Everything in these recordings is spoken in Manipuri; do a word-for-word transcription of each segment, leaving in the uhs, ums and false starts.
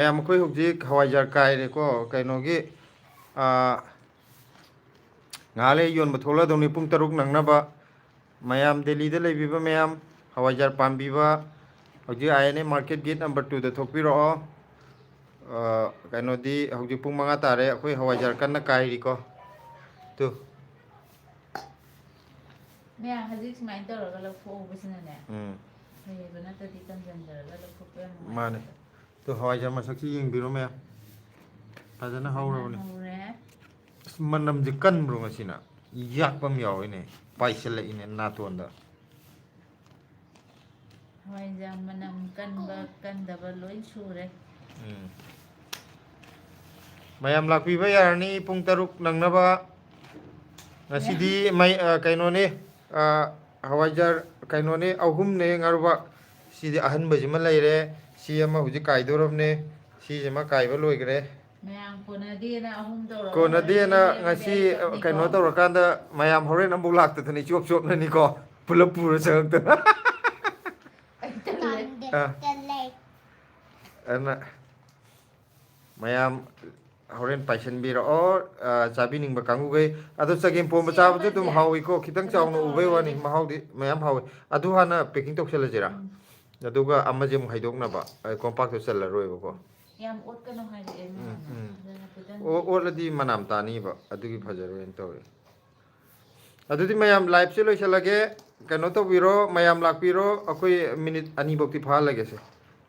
ꯃꯌꯥꯝ, ꯑꯩꯈꯣꯏ ꯍꯧꯖꯤꯛ ꯍꯋꯥꯏꯖꯥꯔ ꯀꯥꯏꯔꯦꯀꯣ, ꯀꯩꯅꯣꯒꯤ, ꯑꯥ, ꯉꯥꯏꯍꯥꯛ ꯂꯩ ꯌꯣꯟꯕ ꯊꯣꯛꯂꯛꯑꯗꯧꯅꯤ ꯄꯨꯡ ꯇꯔꯨꯛ ꯅꯪꯅꯕ꯫ ꯃꯌꯥꯝ, ꯗꯦꯜꯂꯤꯗ ꯂꯩꯕꯤꯕ ꯃꯌꯥꯝ, ꯍꯋꯥꯏꯖꯥꯔ ꯄꯥꯝꯕꯤꯕ, ꯍꯧꯖꯤꯛ I N A market gate number two ꯗ ꯊꯣꯛꯄꯤꯔꯛꯑꯣ꯫ ꯑꯥ, ꯀꯩꯅꯣꯗꯤ ꯍꯧꯖꯤꯛ ꯄꯨꯡ ꯃꯉꯥ ꯇꯥꯔꯦ, ꯑꯩꯈꯣꯏ ꯍꯋꯥꯏꯖꯥꯔ ꯀꯟꯅ ꯀꯥꯏꯔꯤꯀꯣ꯫ ꯇꯨ꯫ ꯃꯌꯥꯝ, ꯍꯧꯖꯤꯛ ꯁꯨꯃꯥꯏꯅ ꯇꯧꯔꯒ ꯂꯧꯊꯣꯛꯍꯧꯕꯁꯤꯅꯅꯦ, ꯎꯝ꯫ ꯍꯩꯕ ꯅꯠꯇ꯭ꯔꯗꯤ ꯀꯟꯖꯟꯖꯔꯒ ꯂꯧꯊꯣꯛꯄ ꯌꯥꯝ ꯅꯨꯡꯉꯥꯏ꯫ ꯃꯥꯅꯦ꯫ ꯇꯨ, ꯍꯋꯥꯏꯖꯥꯔ ꯃꯁꯛꯁꯤ ꯌꯦꯡꯕꯤꯔꯣ ꯃꯌꯥꯝ, ꯐꯖꯅ ꯍꯧꯔꯕꯅꯤ꯫ ꯍꯧꯔꯦ꯫ ꯑꯁ, ꯃꯅꯝꯁꯦ ꯀꯟꯕ꯭ꯔꯣ ꯉꯁꯤꯅ? ꯌꯥꯛꯄ ꯑꯃ ꯌꯥꯎꯋꯤꯅꯦ, ꯄꯥꯏꯁꯤꯜꯂꯛꯏꯅꯦ ꯅꯥꯇꯣꯟꯗ꯫ ꯍꯋꯥꯏꯖꯥꯔ ꯃꯅꯝ ꯀꯟꯕ ꯀꯟꯗꯕ ꯂꯣꯏ ꯁꯨꯔꯦ꯫ ꯎꯝ꯫ ꯃꯌꯥꯝ ꯂꯥꯛꯄꯤꯕ ꯌꯥꯔꯅꯤ ꯄꯨꯡ ꯇꯔꯨꯛ ꯅꯪꯅꯕ꯫ ꯉꯁꯤꯗꯤ ꯃꯩ, ꯑ, ꯀꯩꯅꯣꯅꯦ, ꯑ, ꯍꯋꯥꯏꯖꯥꯔ ꯀꯩꯅꯣꯅꯦ, ꯑꯍꯨꯝꯅꯦ ꯉꯥꯔꯨꯕꯥꯛ꯫ ꯁꯤꯗꯤ ꯑꯍꯟꯕꯁꯤꯃ ꯂꯩꯔꯦ, ꯁꯤ ꯑꯃ ꯍꯧꯖꯤꯛ ꯀꯥꯏꯗꯧꯔꯕꯅꯦ, ꯁꯤꯁꯤꯃ ꯀꯥꯏꯕ ꯂꯣꯏꯈ꯭ꯔꯦ꯫ ꯃꯌꯥꯝ ꯀꯣꯟꯅꯗꯦꯅ ꯑꯍꯨꯝ ꯇꯧꯔꯒ ꯀꯣꯟꯅꯗꯦꯅ ꯂꯣꯏꯔꯦ, ꯉꯁꯤ, ꯂꯩꯔꯦ, ꯀꯩꯅꯣ ꯆꯠꯅꯤꯀꯣ꯫ ꯇꯧꯔꯀꯥꯟꯗ ꯃꯌꯥꯝ ꯍꯣꯔꯦꯟ ꯑꯃꯨꯛ ꯂꯥꯛꯇꯗꯅ ꯏꯆꯣꯞ ꯆꯣꯞꯅꯅꯤꯀꯣ, ꯄꯨꯂꯞ ꯄꯨꯔ ꯆꯪꯉꯛꯇꯅ꯫ ꯑꯩ ꯇꯜꯂꯦ꯫ ꯑꯥ꯫ ꯇꯜꯂꯦ꯫ ꯑꯗꯨꯅ ꯃꯌꯥꯝ ꯍꯣꯔꯦꯟ ꯄꯥꯏꯁꯟꯕꯤꯔꯛꯑꯣ, ꯑ, ꯆꯥꯕꯤꯅꯤꯡꯕ ꯀꯥꯡꯕꯨꯈꯩ꯫ ꯑꯗꯣ ꯆꯒꯦꯝ ꯄꯣꯝꯕ ꯆꯥꯕꯁꯨ ꯑꯗꯨꯝ ꯁꯦꯝꯃꯁꯦ꯫ ꯍꯥꯎꯏꯀꯣ, ꯈꯤꯇꯪ ꯀꯩꯅꯣ ꯆꯥꯎꯅ ꯎꯕꯩ ꯇꯧꯔꯒꯦ꯫ ꯋꯥꯅꯤ, ꯃꯍꯥꯎꯗꯤ ꯃꯌꯥꯝ ꯍꯥꯎꯏ꯫ ꯑꯗꯨ ꯍꯥꯟꯅ packing ꯇꯧꯁꯜꯂꯁꯤꯔꯥ? ꯎꯝ꯫ ꯑꯗꯨꯒ ꯑꯃꯁꯦ ꯑꯃꯨꯛ ꯍꯩꯗꯣꯛꯅꯕ, ꯑ, ꯀꯣꯝꯄꯥꯛꯇ ꯆꯜꯂꯔꯣꯏꯕꯀꯣ꯫ ꯌꯥꯝ ꯑꯣꯠꯀꯅꯨ ꯍꯥꯏꯔꯛꯑꯦ ꯎꯝ, ꯃꯥꯅ꯫ ꯎꯝ꯫ ꯑꯗꯨꯅ ꯈꯤꯇꯪ ꯑꯣ-, ꯑꯣꯠꯂꯗꯤ ꯃꯅꯥꯝ ꯇꯥꯅꯤꯕ, ꯑꯗꯨꯒꯤ ꯐꯖꯔꯣꯏꯅ ꯇꯧꯔꯤ꯫ ꯑꯗꯨꯗꯤ ꯃꯌꯥꯝ live ꯁꯦ ꯂꯣꯏꯁꯤꯜꯂꯒꯦ꯫ ꯀꯩꯅꯣ ꯇꯧꯕꯤꯔꯣ, ꯃꯌꯥꯝ ꯂꯥꯛꯄꯤꯔꯣ꯫ ꯑꯩꯈꯣꯏ minute ꯑꯅꯤꯐꯧꯗꯤ ꯐꯥꯍꯜꯂꯒꯦꯁꯦ꯫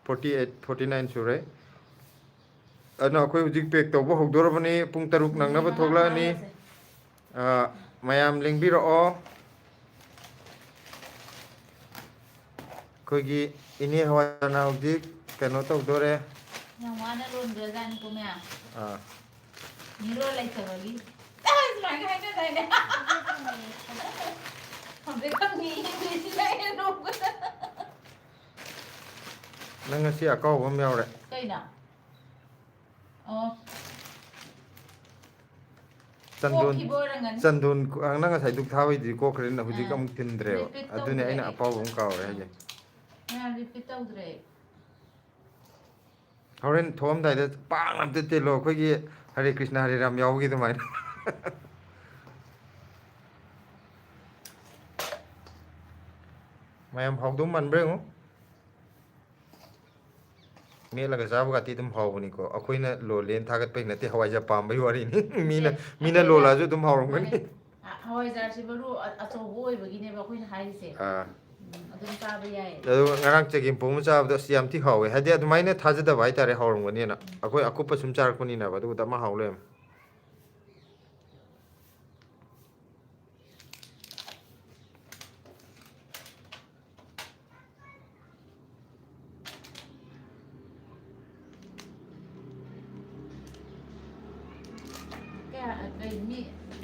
Forty eight, forty nine ꯁꯨꯔꯦ꯫ ꯑꯗꯨꯅ ꯑꯩꯈꯣꯏ ꯍꯧꯖꯤꯛ pack ꯇꯧꯕ ꯍꯧꯗꯣꯔꯕꯅꯤ꯫ ꯄꯨꯡ ꯇꯔꯨꯛ ꯅꯪꯅꯕ ꯊꯣꯛꯂꯛꯑꯅꯤ꯫ ꯐꯥꯍꯜꯂꯁꯦ꯫ ꯑ, ꯃꯌꯥꯝ ꯂꯦꯡꯕꯤꯔꯛꯑꯣ꯫ ꯑꯩꯈꯣꯏꯒꯤ ꯏꯅꯦ ꯍꯋꯥꯏꯖꯥꯔꯅ ꯍꯧꯖꯤꯛ ꯀꯩꯅꯣ ꯇꯧꯗꯣꯔꯦ꯫ ꯌꯥꯝ ꯋꯥꯅ ꯂꯣꯟꯈ꯭ꯔꯖꯥꯠꯅꯤꯀꯣ ꯃꯌꯥꯝ꯫ ꯑꯥ꯫ ꯃꯤꯔꯣꯜ ꯂꯩꯇꯕꯒꯤ꯫ ꯑꯁ, ꯁꯨꯃꯥꯏꯅ ꯍꯥꯏꯅꯗꯥꯏꯅꯦ? ꯍꯧꯖꯤꯛ ꯈꯪꯉꯤ, ꯏꯪꯂꯤꯁꯁꯤꯅ ꯍꯦꯟꯅ ꯅꯣꯛꯄꯗ꯫ ꯅꯪ ꯉꯁꯤ ꯑꯀꯥꯎꯕ ꯑꯃ ꯌꯥꯎꯔꯦ꯫ ꯀꯩꯅꯣ? ꯑꯣ꯫ ꯆꯟꯗꯣꯟ, ꯀꯣꯛꯈꯤꯕ ꯑꯣꯏꯔꯝꯒꯅꯤ꯫ ꯆꯟꯗꯣꯟ, ꯅꯪ ꯉꯁꯥꯏ ꯙꯨꯛ ꯊꯥꯕꯩꯗꯨꯗꯤ ꯀꯣꯛꯈ꯭ꯔꯦꯅ ꯍꯧꯖꯤꯛ ꯑꯥ꯫ ꯑꯃꯨꯛ ꯊꯤꯟꯗ꯭ꯔꯦꯕ꯫ Repeat ꯑꯗꯨꯅꯦ ꯑꯩꯅ ꯇꯧꯗ꯭ꯔꯦ꯫ ꯑꯄꯥꯎꯕ ꯑꯃ ꯀꯥꯎꯔꯦ ꯍꯥꯏꯁꯦ꯫ ꯑꯥ꯫ ꯃꯌꯥꯝ repeat ꯇꯧꯗ꯭ꯔꯦ꯫ ꯍꯣꯔꯦꯟ ꯊꯣꯛꯑꯝꯗꯥꯏꯗ ꯄꯥꯛꯅ ꯑꯝꯇ ꯇꯤꯜꯂꯣ, ꯑꯩꯈꯣꯏꯒꯤ ꯍꯔꯦ ꯀ꯭ꯔꯤꯁꯅ ꯍꯔꯦ ꯔꯥꯝ ꯌꯥꯎꯕꯒꯤ ꯑꯗꯨꯃꯥꯏꯅ꯫ ꯃꯌꯥꯝ ꯍꯥꯎꯗꯧ ꯃꯥꯟꯕ꯭ꯔꯥ ꯌꯦꯡꯉꯨ꯫ ꯃꯦꯠꯂꯒ ꯆꯥꯕꯒꯗꯤ ꯑꯗꯨꯝ ꯍꯥꯎꯕꯅꯤꯀꯣ꯫ ꯑꯩꯈꯣꯏꯅ ꯂꯣꯜꯂꯦꯅ ꯊꯥꯒꯠꯄꯩ ꯅꯠꯇꯦ, ꯍꯋꯥꯏꯖꯥꯔ ꯄꯥꯝꯕꯩ ꯋꯥꯔꯤꯅꯤ꯫ ꯃꯤꯅ, ꯑꯦ, ꯃꯤꯅ ꯑꯩꯈꯣꯏꯅ ꯂꯣꯜꯂꯛꯑꯁꯨ ꯑꯗꯨꯝ ꯍꯥꯎꯔꯝꯒꯅꯤ꯫ ꯃꯥꯅꯦ꯫ ꯑ, ꯍꯋꯥꯏꯖꯥꯔꯁꯤ ꯃꯔꯨ ꯑ-, ꯑꯆꯧꯕ ꯑꯣꯏꯕꯒꯤꯅꯦꯕ ꯑꯩꯈꯣꯏꯅ ꯍꯥꯏꯔꯤꯁꯦ꯫ ꯑꯥ꯫ ꯎꯝ, ꯑꯗꯨꯝ ꯆꯥꯕ ꯌꯥꯏ꯫ ꯑꯗꯨꯒ ꯉꯔꯥꯡ ꯆꯒꯦꯝꯄꯣꯝꯕ ꯆꯥꯕꯗꯣ ꯑꯁ ꯌꯥꯝ ꯊꯤ ꯍꯥꯎꯋꯦ꯫ ꯍꯥꯏꯗꯤ ꯑꯗꯨꯃꯥꯏꯅ ꯊꯥꯖꯗꯕ ꯍꯥꯏꯇꯥꯔꯦ ꯍꯥꯎꯔꯝꯒꯅꯤꯅ꯫ ꯎꯝ꯫ ꯑꯩꯈꯣꯏ ꯑꯀꯨꯞꯄ ꯁꯨꯝ ꯆꯥꯔꯛꯄꯅꯤꯅꯕ, ꯑꯗꯨꯒ ꯗꯞ ꯑꯃ ꯍꯥꯎ ꯂꯩꯔꯝꯃꯦ꯫ ꯀꯌꯥ, ꯀꯩ ꯃꯤ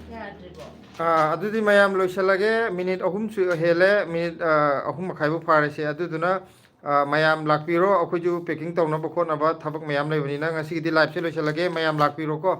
ꯀꯌꯥꯗ꯭ꯔꯤꯕꯣ? ꯑꯥ, ꯑꯗꯨꯗꯤ ꯃꯌꯥꯝ ꯂꯣꯏꯁꯤꯜꯂꯒꯦ꯫ ꯃꯤꯅꯤꯠ ꯑꯍꯨꯝꯁꯨ ꯍꯦꯜꯂꯦ, ꯃꯤꯅꯤꯠ, ꯑꯥ, ꯑꯍꯨꯝ ꯃꯈꯥꯏꯐꯥꯎ ꯐꯥꯔꯁꯦ꯫ ꯑꯗꯨꯗꯨꯅ, ꯑꯥ, ꯃꯌꯥꯝ ꯂꯥꯛꯄꯤꯔꯣ, ꯑꯩꯈꯣꯏꯁꯨ packing ꯇꯧꯅꯕ ꯈꯣꯠꯅꯕ ꯊꯕꯛ ꯃꯌꯥꯝ ꯂꯩꯕꯅꯤꯅ꯫ ꯉꯁꯤꯒꯤꯗꯤ liveꯁꯦ ꯂꯣꯏꯁꯤꯜꯂꯒꯦ, ꯃꯌꯥꯝ ꯂꯥꯛꯄꯤꯔꯣꯀꯣ꯫